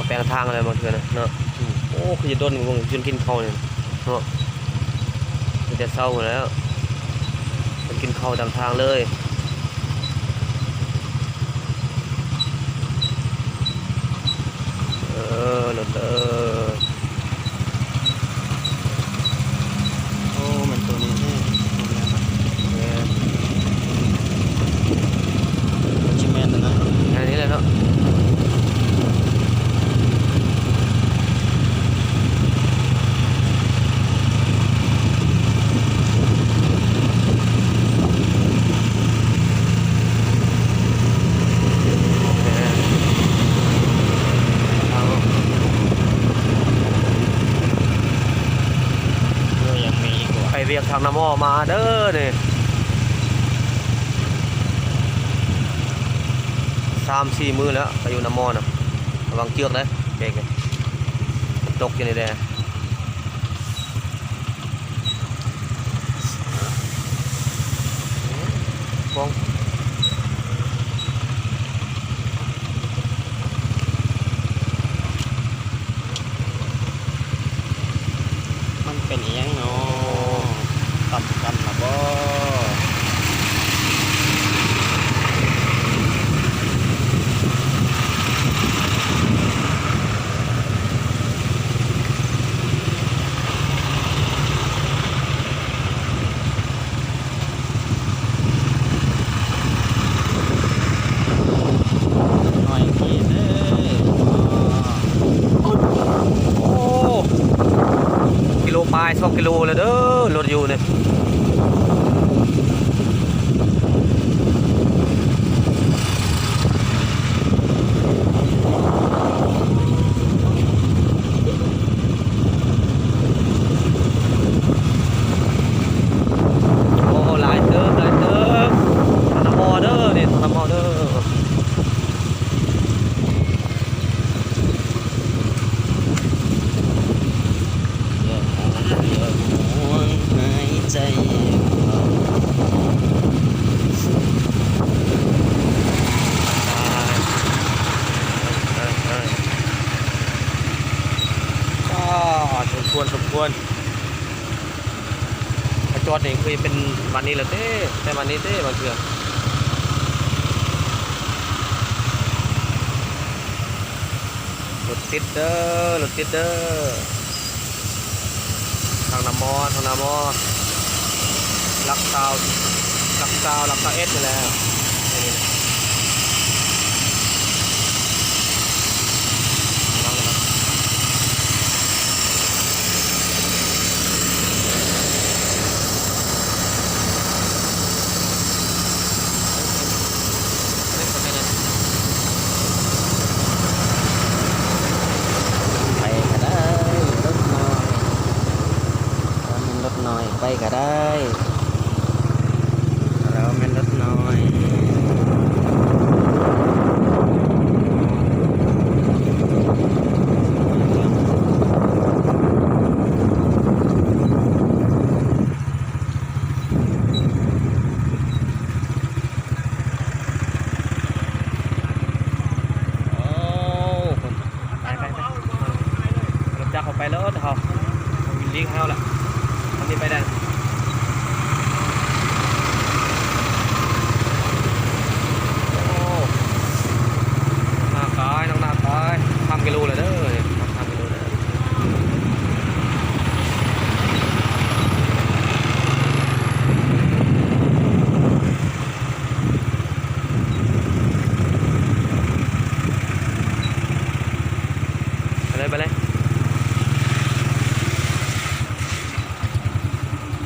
ແປງທາງແລ້ວບາງເທື່ອນະເນາະ. ໂອ້ ຄືຈະດົນ ເບິ່ງຈົນກິນເຂົ້ານີ້ເນາະ ຕັ້ງແຕ່ເຊົ້າພຸ້ນແລ້ວ ເພິ່ນກິນເຂົ້າຕາມທາງເລີຍ. ເອີ ລົດເດີ. ໂອ້ ແມ່ນໂຕນີ້ແທ້ ແມ່ນ ແມ່ນ ຊິແມ່ນແລ້ວນະ ອັນນີ້ແຫຼະເນາະ. ໄປວຽກທາງນາມໍມາເດີນີ້ ສາມສີ່ມື້ແລ້ວ ໄປຢູ່ນາມໍນະ. ລະວັງເຈືອກເດີ ເບກນີ້ ມັນຕົກຢູ່ນີ້ແດ່. ມັນເປັນອີ່ຫຍັງນໍ? ໂອ້ ຕ່ຳກັນລະບໍ? ໜ້ອຍກີເດີ. ໂອ້ ກິໂລປາຍ ສອງກິໂລແລ້ວເດີ ລົດຢູ່ນີ້. ໂອ້ ຫຼາຍເຕີບ ຫຼາຍເຕີບ. ທາງນາມໍເດີນີ້ ທາງນາມໍເດີ. ຢ່າຫ່ວງຫາຍໃຈ. ອ້າ ສົມຄວນ ສົມຄວນ. ມາຈອດນີ້ຄືເປັນວັນນີ້ແລ້ວເດ້ ແຕ່ວັນນີ້ເດ້ ບາງເທື່ອ ລົດຕິດເດີ ລົດຕິດເດີ. ທາງນາມໍ ທາງນາມໍ ຫຼັກຊາວ ຫຼັກຊາວ ຫຼັກຊາວເອັດນີ້ແຫຼະ. ໄປກະໄດ້ ລົດນ້ອຍ ຖ້າແມ່ນລົດນ້ອຍໄປກະໄດ້. ເຮົາແມ່ນລົດນ້ອຍ. ໂອ້ ໄປ ໄປ ໄປ ລົດຈັກເຮົາໄປເລີຍ ເຮົາ ເຮົາວິນລີກເຮົາລະ ຄັນນີ້ໄປໄດ້. ໂອ້ ໜ້າຕາຍ ນ້ອງໜ້າຕາຍ ຂ້າມກິໂລແລ້ວເດີ ຂ້າມກິໂລແລ້ວ. ໄປເລີຍ ໄປເລີຍ. ໂ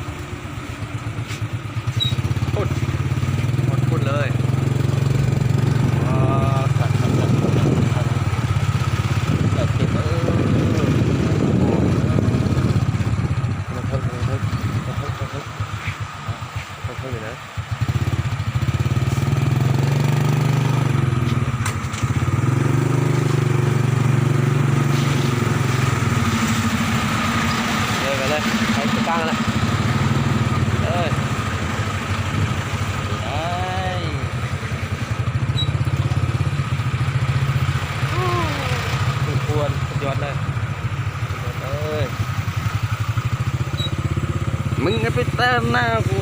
ມຶງໄປຕາມໜ້າກູ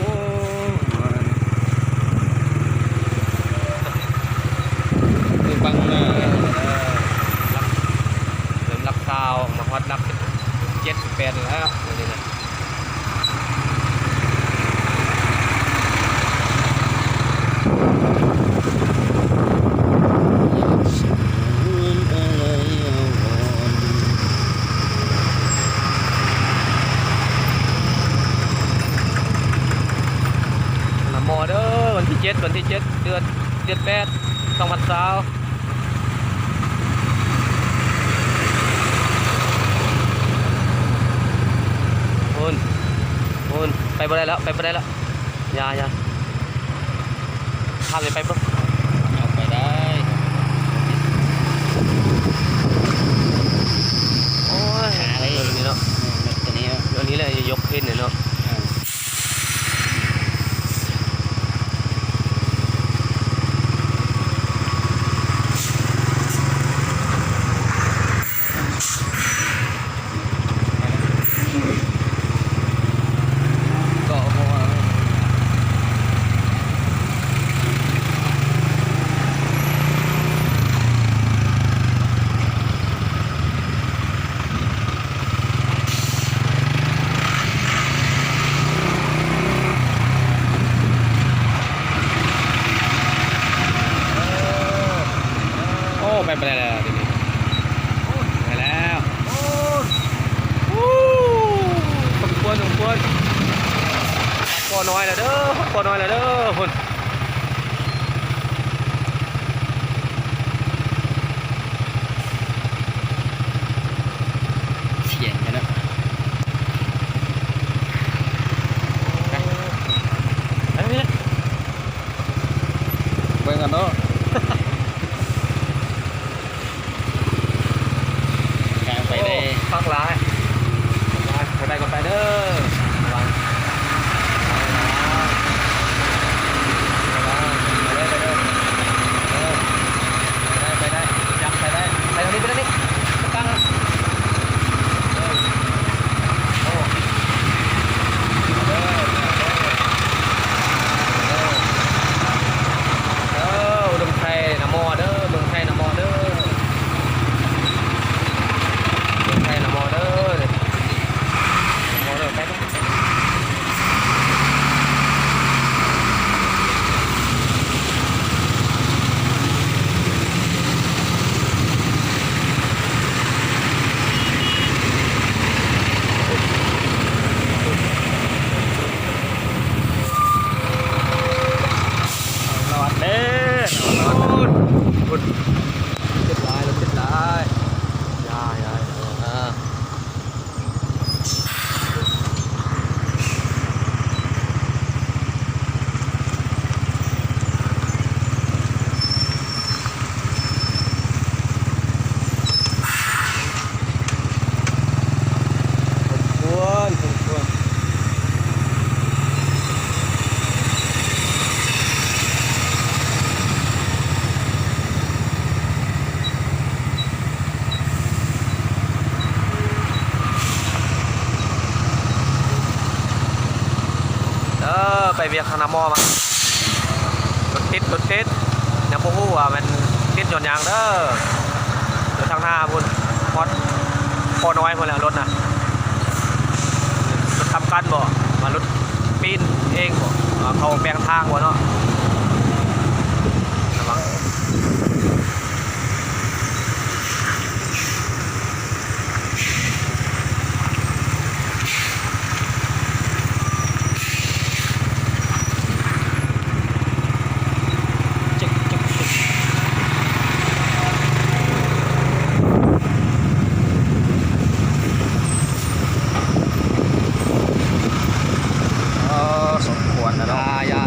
ເບິ່ງບັງໜ້າ ເອີ ຫຼັກ ເລີ່ມຫຼັກຊາວ ມາຮອດຫຼັກສິບເຈັດ ສິບແປດແລ້ວ ດຽວນີ້ນະ. ນະໂມເດີ ວັນທີເຈັດ ວັນທີເຈັດ ເດືອນ ເດືອນແປດ ສອງພັນຊາວ. ພຸ້ນ ພຸ້ນ ໄປບໍ່ໄດ້ແລ້ວ ໄປບໍ່ໄດ້ແລ້ວ ຢ່າ ຢ່າ ຂ້າມນີ້ໄປບໍ່? ເອົາໄປໄດ້ ໂອ້ຍ ຂາເລີຍ ເອີ ນີ້ເນາະ ເອີ ໂຕນີ້ເນາະ ອັນນີ້ແຫຼະ ຍົກຂຶ້ນເນາະ ເອີ. ໂອ້ ໄປບໍ່ໄດ້ແລ້ວ ໄປແລ້ວ ໂອ້ ສົມຄວນ ສົມຄວນ ພໍນ້ອຍແລ້ວເດີ ພໍນ້ອຍແລ້ວເດີ ພຸ້ນ. ສຽງກັນເນາະ ໄປ ໄປເບິ່ງກັນເນາະ. ກາງໄປເດ້ ໂອ້ ຄັກຫຼາຍ ໄປ ໄປ ໄປເດີ ໄປເດີ ໄປເດີ ເອີ ໄປໄດ້ ໄປໄດ້ ຈັບໄປໄດ້ ໄປທາງນີ້ ໄປທາງນີ້ ກາງ ເອີ ໂອ້ ເດີ ເດີ ເດີ ອຸດົມໄຊນະໝໍເດີ ອຸດົມໄຊນະໝໍເດີ ເດີນໄປນະໝໍເດີ ນະໝໍເດີ ໄປເດີ. ລອດເດ້ ລອດ ລອດ ລອດ ລົດຕິດຫຼາຍ ລົດຕິດຫຼາຍ ຢ່າ ຢ່າ ຢ່າ. ສົມຄວນ ສົມຄວນ. ເດີ ໄປວຽກທາງນາໝໍມາ ລົດຕິດ ລົດຕິດ ຍັງບໍ່ຮູ້ວ່າແມ່ນຕິດຍ້ອນຫຍັງເດີ ຢູ່ທາງໜ້າພຸ້ນ ຮອດ ພໍນ້ອຍພຸ້ນແຫຼະ ລົດນະ ລົດທຳການບໍ່ ວ່າລົດປີ້ນເອງບໍ່ ວ່າເຂົາແປງທາງບໍ່ເນາະ ລະວັງ. ເອີ ສົມຄວນແລ້ວເນາະ ຢ່າ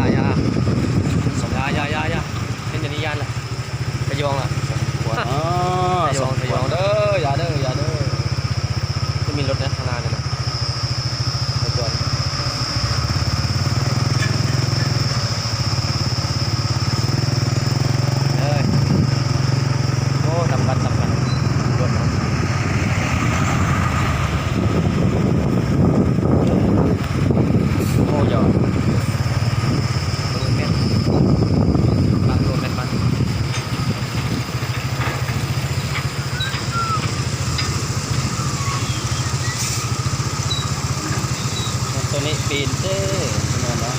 ຢ່າ ຢ່າ ເປັນຢ່າງນີ້ຢ້ານລະ ສະຫຍອງລະ ອໍ ສະຫຍອງ ສະຫຍອງເດີ ຢ່າເດີ ຢ່າເດີ ຄືມີລົດນະ ຂ້າງໜ້ານີ້ນະ ໄປຈອດ ເອີ ໂອ້ ຕຳກັດ ຕຳກັດ ລົດເນາະ. ປີນເດີ ແນ່ນອນເນາະ.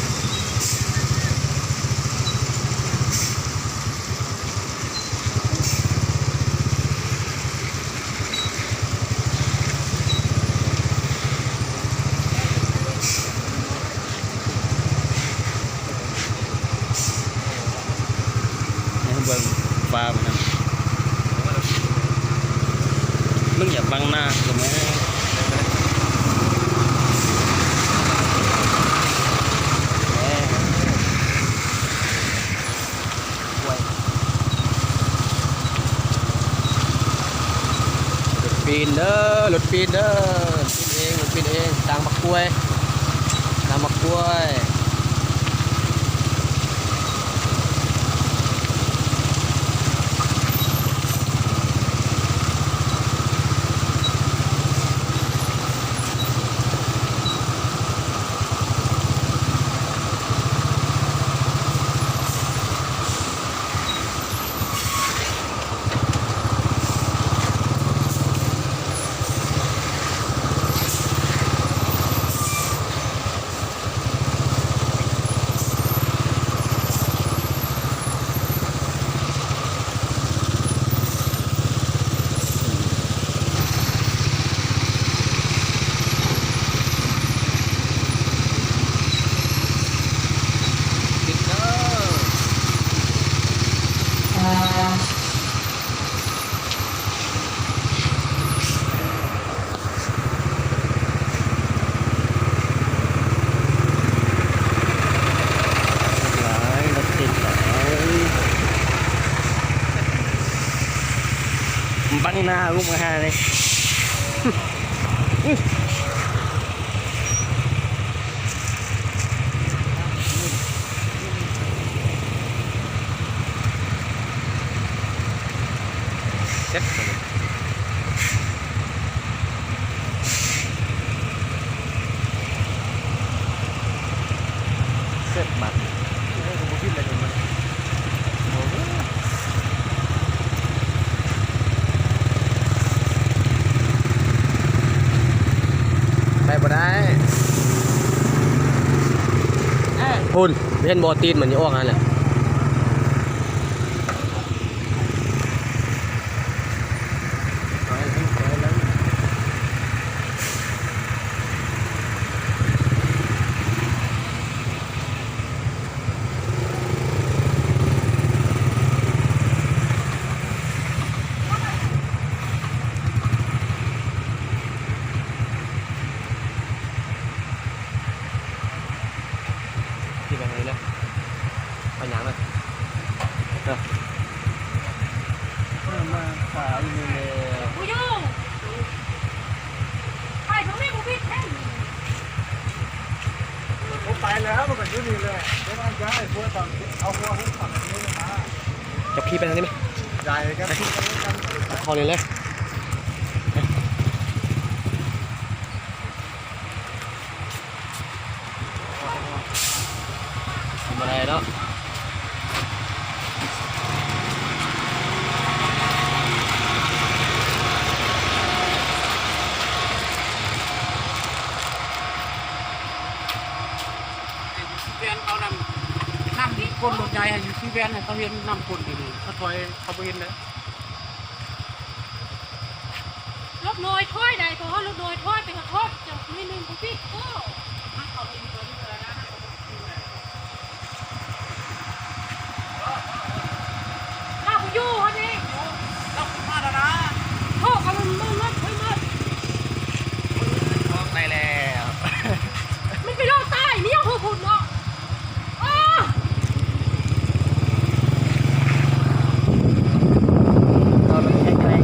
ໃຫ້ເບິ່ງຟ້າມັນນະ ມຶງຢາກບັງໜ້າກະແມ່ນ ລົດປີນເດີ ລົດປີນເດີ ປີນເອງ ລົດປີນເອງ ຕາງໝາກກ້ວຍ ຕາງໝາກກ້ວຍ. ຫຼາຍ ລົດຕິດຫຼາຍ ບັງໜ້າກູມາຫານີ້. ເຊັດ ເຊັດບາດນີ້ ເອີ ກະບໍ່ຜິດແລ້ວນີ້ມັນ ໄປບໍ່ໄດ້ ພຸ້ນ ເຫັນບໍ່ ຕີນມັນຢູ່ອອກຫັ້ນແຫຼະ. ທີ່ໄປໃຫ້ເນາະ ໄປຫຍັງເນາະ ເນາະ ມາຂາຍຢູ່ແລ້ວ ບໍ່ຢູ່ ໄປບໍ່ມີ ບໍ່ຜິດແທ້ ບໍ່ໄປແລ້ວ ມັນກະຢູ່ນີ້ແຫຼະ ເປັນອັນຍ້າຍຫົວຕອນ ເອົາຫົວຫຸ້ມເຂົ້າໃນນີ້ມາ ເຈົ້າຂີ່ໄປທາງນີ້ແມະ ໄດ້ກັນ ເຂົ້ານີ້ເລີຍ. ບໍ່ໄດ້ເນາະ ຢູ່ທີ່ແວ່ນເຂົານຳ ນຳຄົນລົດໃຫຍ່ໃຫ້ຢູ່ທີ່ແວ່ນ ໃຫ້ເຂົາເຫັນນຳຄົນດີໆ ເຂົາຖອຍ ເຂົາບໍ່ເຫັນເດ້. ລົດນ້ອຍຖອຍໄດ້ ເພາະວ່າລົດນ້ອຍຖອຍໄປ ເຂົາຖອຍຈາກໜ້ອຍໜຶ່ງບໍ່ຕິດ ໂອ້ ເຂົາໄປຢູ່ຕົວນີ້ແລ້ວນະ ລາວບໍ່ຢູ່ຫັ້ນເດ ລາວມາແລ້ວນະ ໂທກະມັນ ມັນ ມັນ ມັນ ໄປແລ້ວ ມັນໄປລອດໃຕ້ ມີຫຍັງເຮົາພຸ້ນເນາະ. ໄປ ໄປ ໄປ.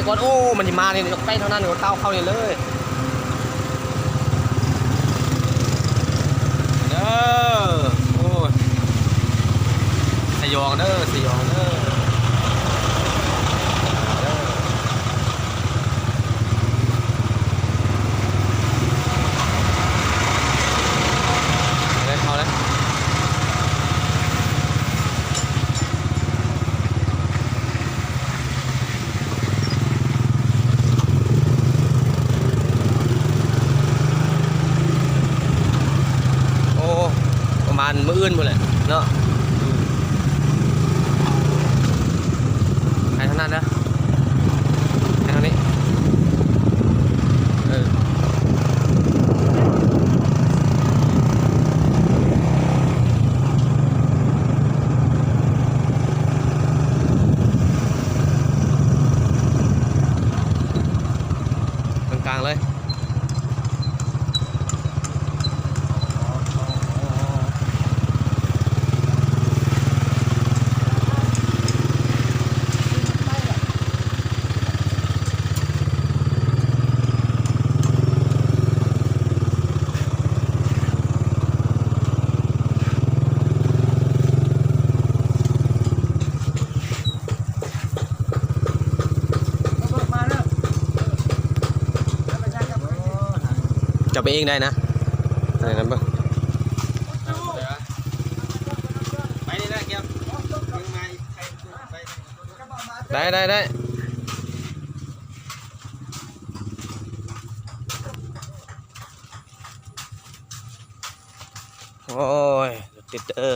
ກ່ອນ ໂອ້ ມັນຊິມານີ້ ໃກ້ເທົ່ານັ້ນກໍກ້າວເຂົ້ານີ້ເລີຍເດີ. ໂອ້ຍ ສະຫຍອງເດີ ສະຫຍອງເດີ. ໄດ້ເຂົ້າແລ້ວ. ໂອ້ ປະມານມື້ອື່ນພຸ້ນແຫຼະເນາະ. ໄປທາງນັ້ນເດີ ໄປທາງນີ້ ເອີ. ກາງໆເລີຍ. ເຈົ້າໄປເອງໄດ້ນະ ອັນນັ້ນເບິ່ງ ໄດ້ ໄດ້ ໄດ້. ໂອ້ຍ ລົດຕິດເດີ.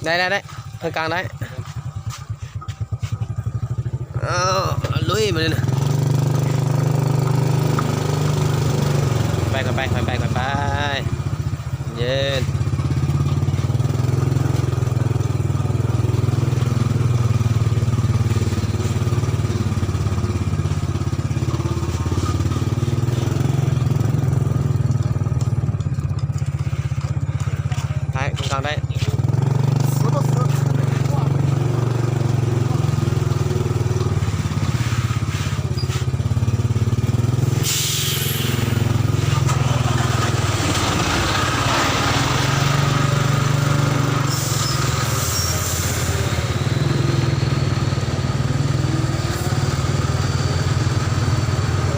ໄດ້ ໄດ້ ໄດ້ ເທິງກາງໄດ້. ເອົາ ລຸຍບາດນີ້ນະ ໄປ ຄ່ອຍໄປ ຄ່ອຍໄປ ຄ່ອຍໄປ ເຢັນ. ໄປ ເທິງກາງໄດ້.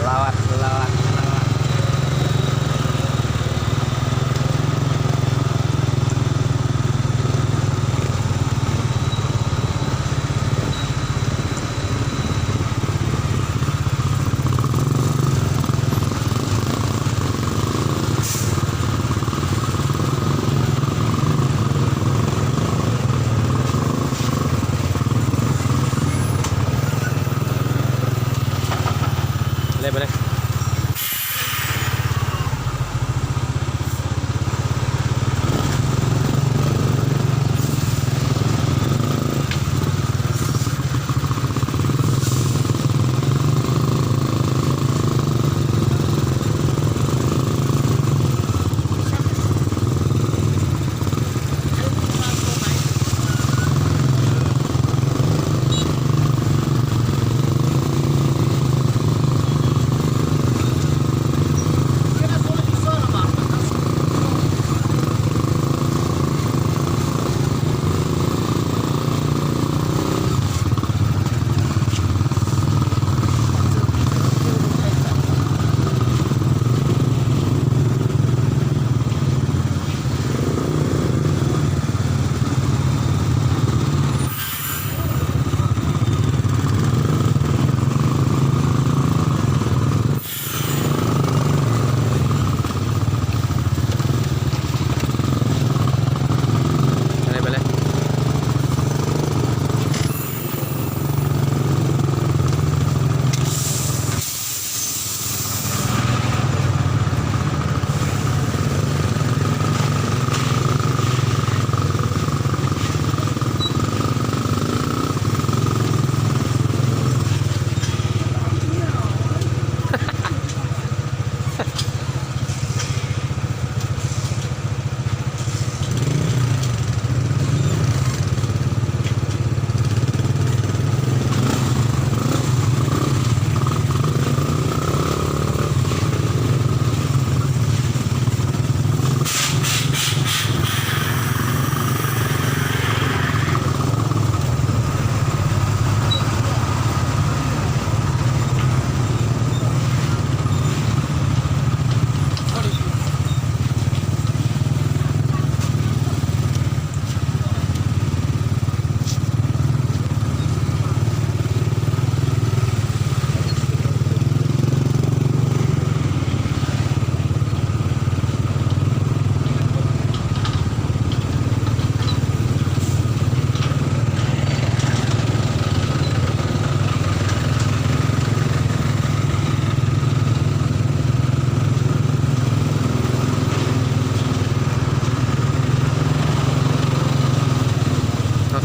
ລອດ ລອດ ລອດ.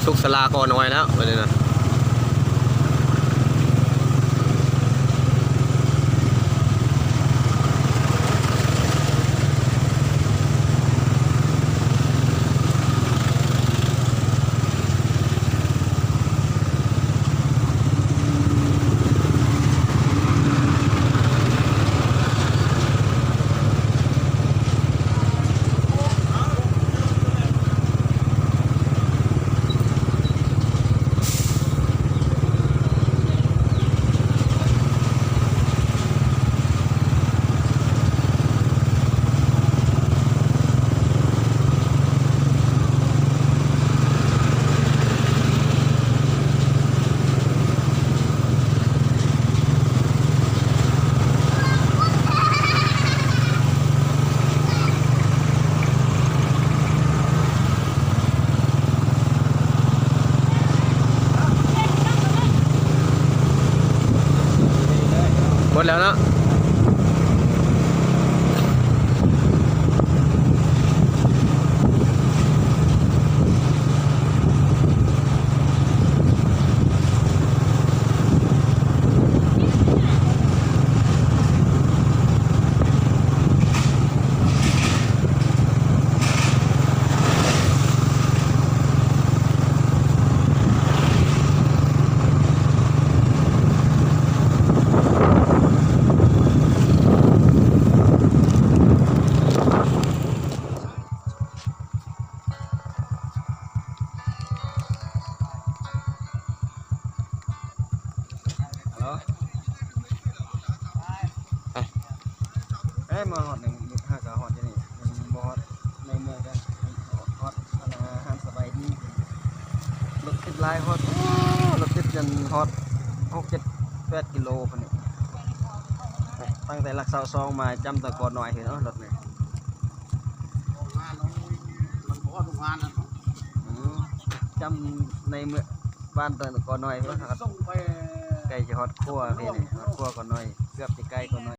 ທຸກສາລາກໍນ້ອຍແລ້ວ ບັດນີ້ນະ. ໝົດແລ້ວເນາະ. ເອີ ມາຮອດນີ້ ຫາກະຮອດຢູ່ນີ້ ຍັງບໍ່ຮອດໃນເມືອງເດີ ຮອດອັນນ່າ ຮ້ານສະບາຍດີ ລົດຕິດຫຼາຍ ຮອດ ໂອ້ ລົດຕິດຈົນຮອດຫົກ ເຈັດ ແປດກິໂລພຸ້ນນີ້ ຕັ້ງແຕ່ຫຼັກຊາວສອງມາ ຈ້ຳແຕ່ກໍນ້ອຍພຸ້ນເນາະ ລົດນີ້. ອືມ ຈ້ຳໃນເມືອງ ບ້ານຕະກອນ້ອຍພຸ້ນ ໃກ້ຊິຮອດຂົວພີ້ນີ້ ຮອດຂົວກໍນ້ອຍ ເກືອບຊິໃກ້ກໍນ້ອຍ.